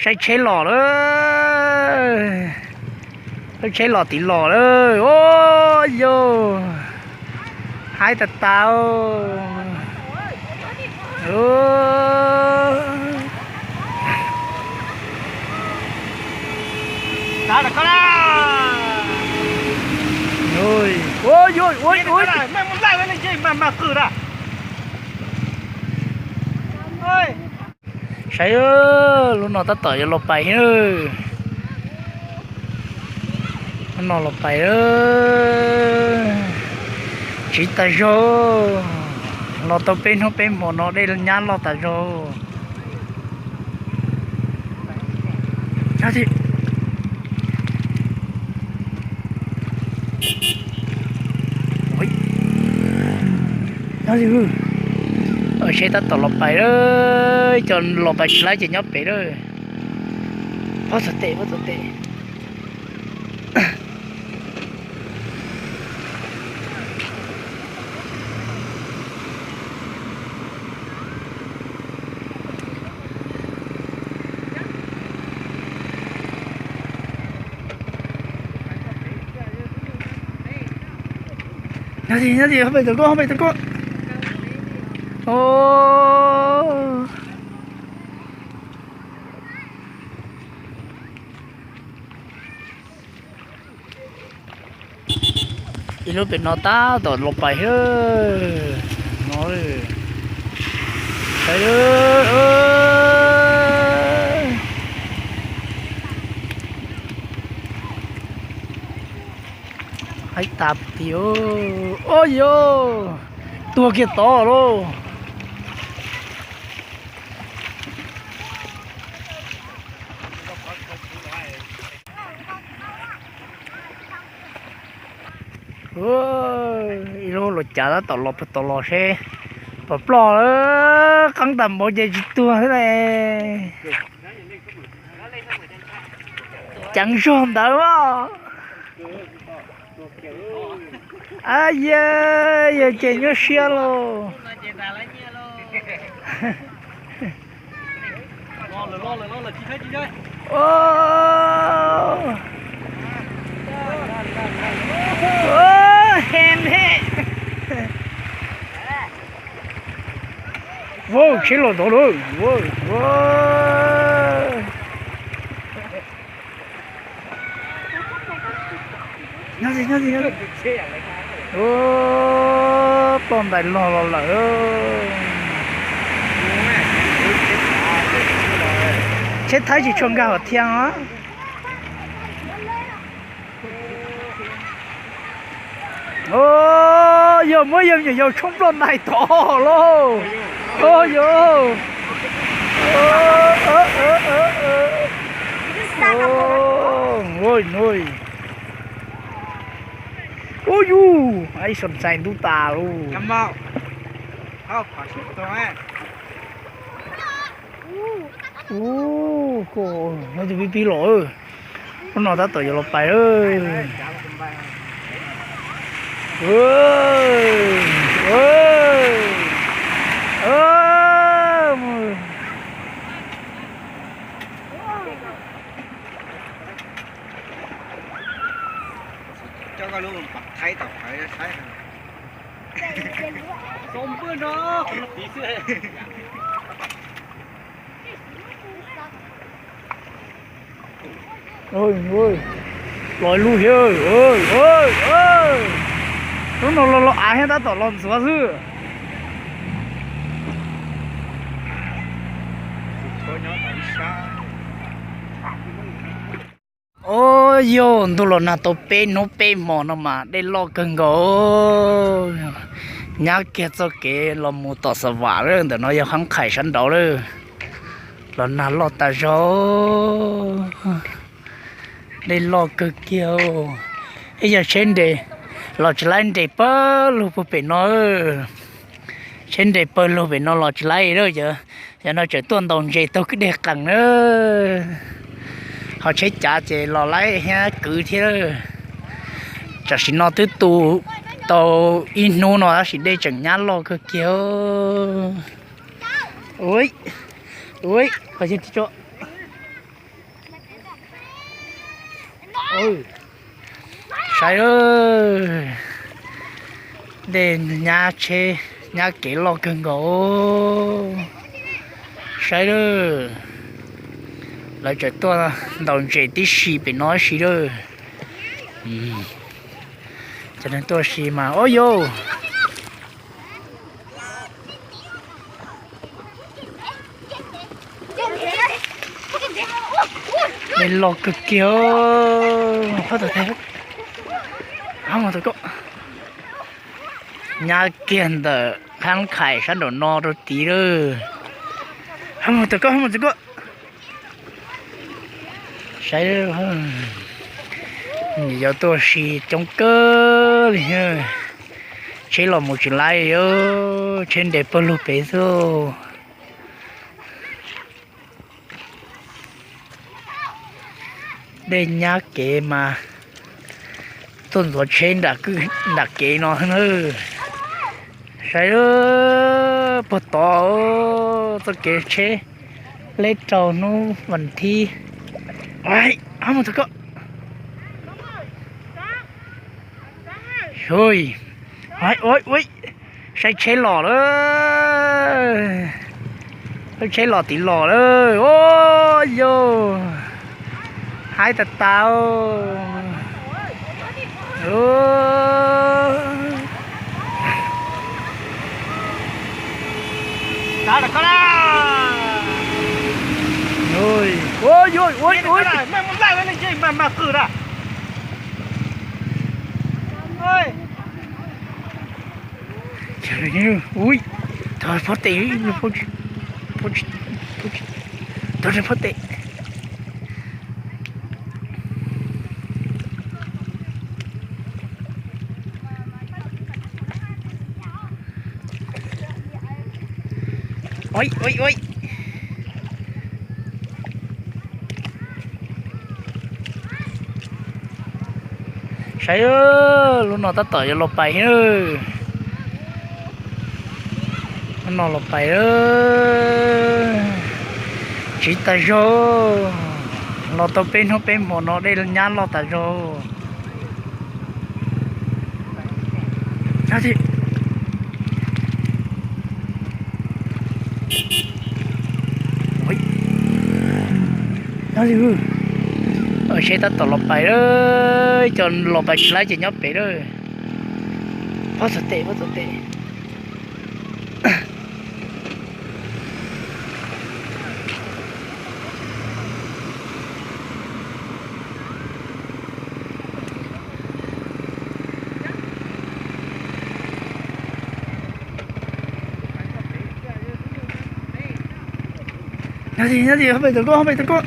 Saib tsheb los lawm, saib tsheb los tim los lawm. Ua yog haib tas tas. Saib, lub no tab tom yuav los pais. Lub no los pais, tsiv tas zog. Los tau peb hnub peb hmo no dej nyab loj tas zog. Seb tab tom los pais lawm, cov los pais tsis laib ces nyob pem lawm. Pob txog tes, pob txog tes. Nyob, nyob, nyob pem tus koj, nyob pem tus koj. Ib lub pem no tab tom los pais no. Haib tas ti. Ua yog tuag kiag tod lauj. Ib lub los cav tab tom los puag tod los seb puas ploj. Qeeb tag npaum ces tsis tuag thiab ne. Ceev zog ntawd mas. Ab, yog ces nyuaj siab lauj. Heev thiab. Vau, tsheb los tod lawm. Nyob, nyob, nyob. Ploj ntais log los lawm. Tsheb Thaib tsis tshua nkag hov thiab. Yog muab yawg me nyuam yaus tshoob ploj ntais tod lauj. Yog. Ub yug, ib xyoo ntxais ntub tas lauj. Ub, tus pib pib los, lub no tab tom yuav los pais. Los lug thiab. Lub no los los av thiab tab tom los ntxuav xwb. Ua yog ntuj los nag tau peb hnub peb hmo no mas dej loj kawg nkaus. Nyab kiag txoj kev los mus tom Xa Vam lawm, ntawm no yog Hab Qhais sab nraud lawm. Los nag loj tas zog, dej loj kawg kiag. Ib yog tsheb nres los tsis laib nres pawg lug puag pem no. Tsheb nres pawg lug pem no los tsis laib lawm. Yog no tseem tuaj ntaus ntses taug kwj deg qees na. Ho tsheb cav ces los laib thiab kwv thiab. Tam sim no twb tu tau ib hnub no tab sis dej tseem nyab loj kawg kiag. Ua, ua, qhov yog tso. Saib lawm, dej nyab tsheb, nyab kev loj kawg nkaus. Saib lawm, lawv tseem tuaj ntaus ntses tib si pem no si lawm. Cov neeg tuaj si mas ua yau. Dej loj kawg kiag. Nyab kiag ntawm Khab Khais sab nraum no rau tid lawm. Mus tau koj, mus tau koj. Saib, nws yuav tuaj si coob kawg li. Tsheb los mus tsis laib, tsheb nres pawg lug pem xwb. Dej nyab kev mas tuaj ntxuav tsheb nram kev no na. Saib puag tod, txoj kev tsheb leb rau hnub vas thib. Mus txog koj. Saib tsheb los lawm. Saib tsheb los tid los lawm. Ua yau, haib tas tas. Ui, thov pov tes, thov pov tes. Ua, ua, ua. Saib, lub no tab tom yuav los pais. Lub no los pais. Tsiv tas zog. Los tau peb hnub peb hmo no dej nyab loj tas zog. Seb tab tom los pais lawm, cov los pais tsis laib ces nyob pem lawm. Pob txog tes, pob txog tes. Nyob zoo, nyob zoo, ho pais tom koj, ho pais tom koj.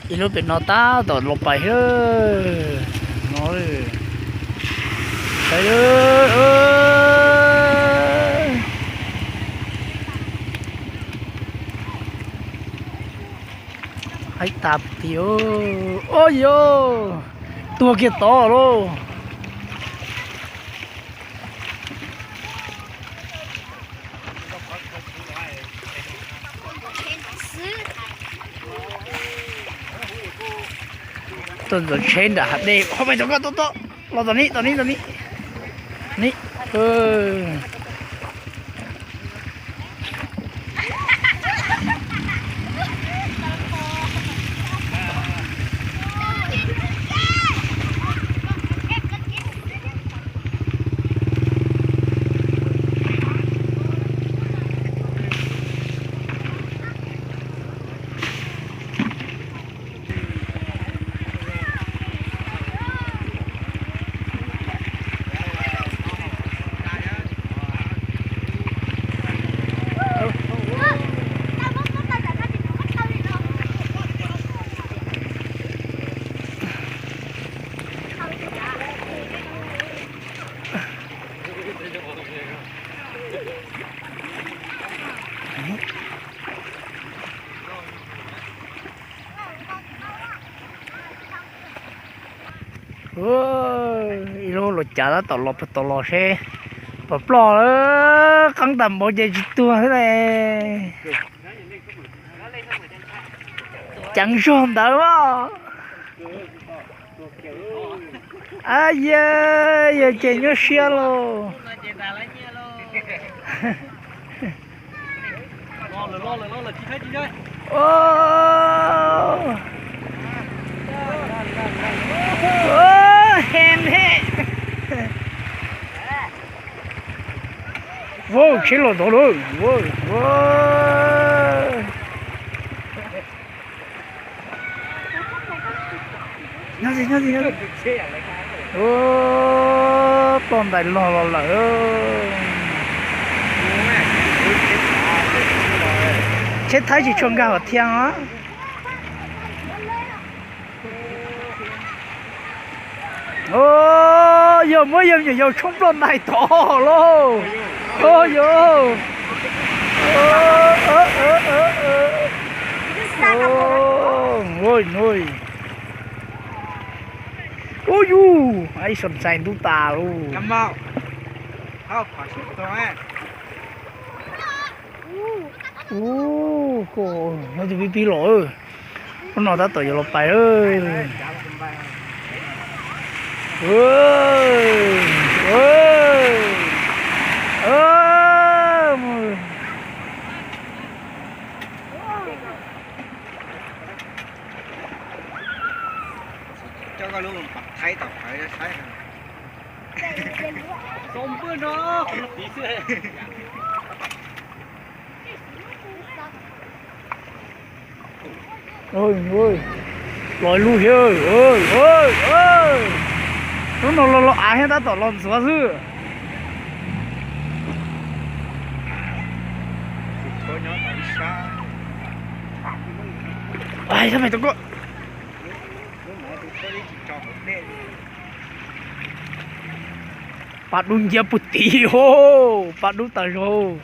Ib lub pem no tab tom los pais no. Haib tas ti. Ua yau, tuag kiag tod lauj. Tuaj ntxuav tsheb nram hav dej, ho pais tom koj, tuaj, tuaj, los tom ni, tom ni, tom ni. Ni. Ua, ib lub luav cav tab tom los puag tod los seb puas ploj lawm, qeeb tag npaum ces tsis tuag thiab ne. Ceev zog ntawd as. Ab, yog ces nyuaj siab lauj. Heev heev. Ua, tsheb los tod lawm. Ua, ploj ntais log los lawm. Tsheb Thaib tsis tshua nkag hov thiab. Yog muab yawg me nyuam yaus tshoob ploj ntais tod lauj. Yog, ua yus, ib xam ntxais ntub tas lauj. Ua, nyob twb pib pib los, hnub no tab tom yuav los pais. Los lub thiab. Hnub no los los av thiab tab tom los ntxuav xwb. Pab dub nciab puag tid, pab dub tas zog.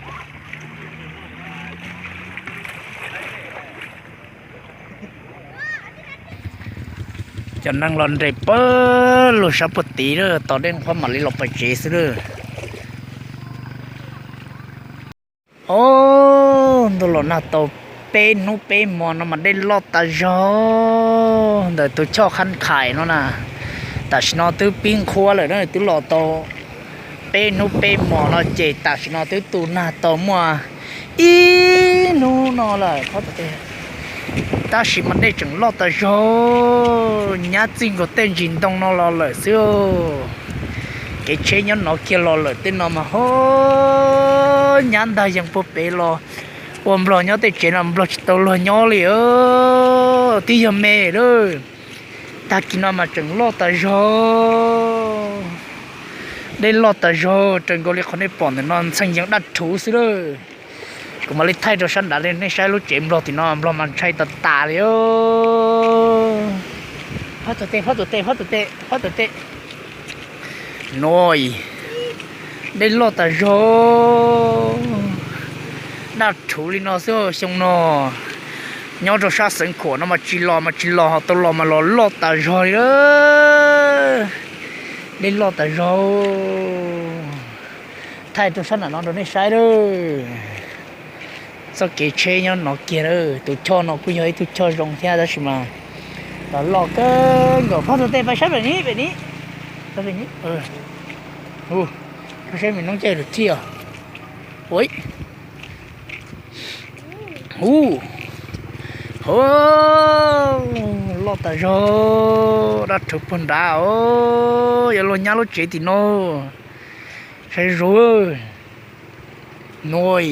Cov neeg los nres pawg lug sab puag tid lawm, tos dej nqhuab mam li los pais tsev xwb lawm. Ob, ntuj los nag tau peb hnub peb hmo no mas dej loj tas zog ntawm tus choj Khab Khais no na. Tam sim no twb pib nqhuab lawm na, twb los tau peb hnub peb hmo no ces tam sim no twb tu nag tau muaj ib hnub no lawm. Tab sis mas dej tseem loj tas zog, nyab txij nkaus tej ntsis ntoo no los lawm xwb. Kev tsheb nyob no kiag los lawm tej no mas ho nyab ntag yees puag pem los ua nplog nyob tej tsev no nplog tsis tau luag nyob li. Twb yog me lawm, tag kis no mas tseem loj tas zog. Dej loj tas zog raws nkaus li qhov nej pom ntawm no ntxhee yees daj rhuv xwb lawm. Kuv mam li thaij rau sab nrad li nej saib lub tsev nplog tim no nplog mas ntshai tas tas li. Phob tus tes, phob tus tes, phob tus tes, phob tus tes. No, dej loj tas zog, daj rhuv li no xwb xyoo no. Nyob rau sab Xeev Khuam no mas tsis los mas tsis los, ho tau los mas los loj tas zog li. Dej loj tas zog. Thaij rau sab nram no rau nej saib lawm. Txoj kev tsheb nyob no kiag lawm. Tus choj no kuj yog ib tug choj zoo thiab tab sis mas los loj kawg nkaus. Phob tus tes pais saib pem ni, pem ni. Phob saib me noob caij lus thiaj. Ua, hu, ho, loj tas zog, daj rhuv puag nrad os. Yuav luag nyab lub tsev tim no. Saib zoo. Nuj,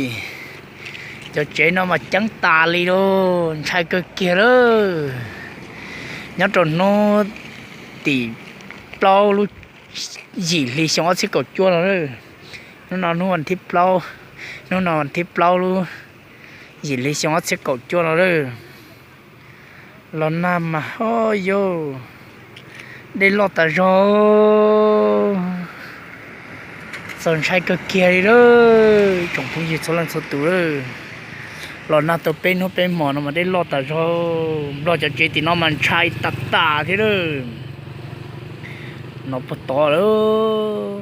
cov tsev no mas ceeb tas li lauj, ntshai kawg kiag lawm. Nyob rau hnub tim plaub lub yim hli xyoo ob txhiab kaum cuaj no lawm. Hnub no hnub vas thib plaub, hnub no vas thib plaub lub yim hli xyoo ob txhiab kaum cuaj no lawm. Los nag mas ho yau, dej loj tas zog, txaus ntshai kawg kiag li lawm tsoom phooj ywg txhua leej txhua tus lawm. Los nag tau peb hnub peb hmo no mas dej loj tas zog, nplog cov tsev tim no mas ntshai tas tas thiab lawm. no puag tod lawm.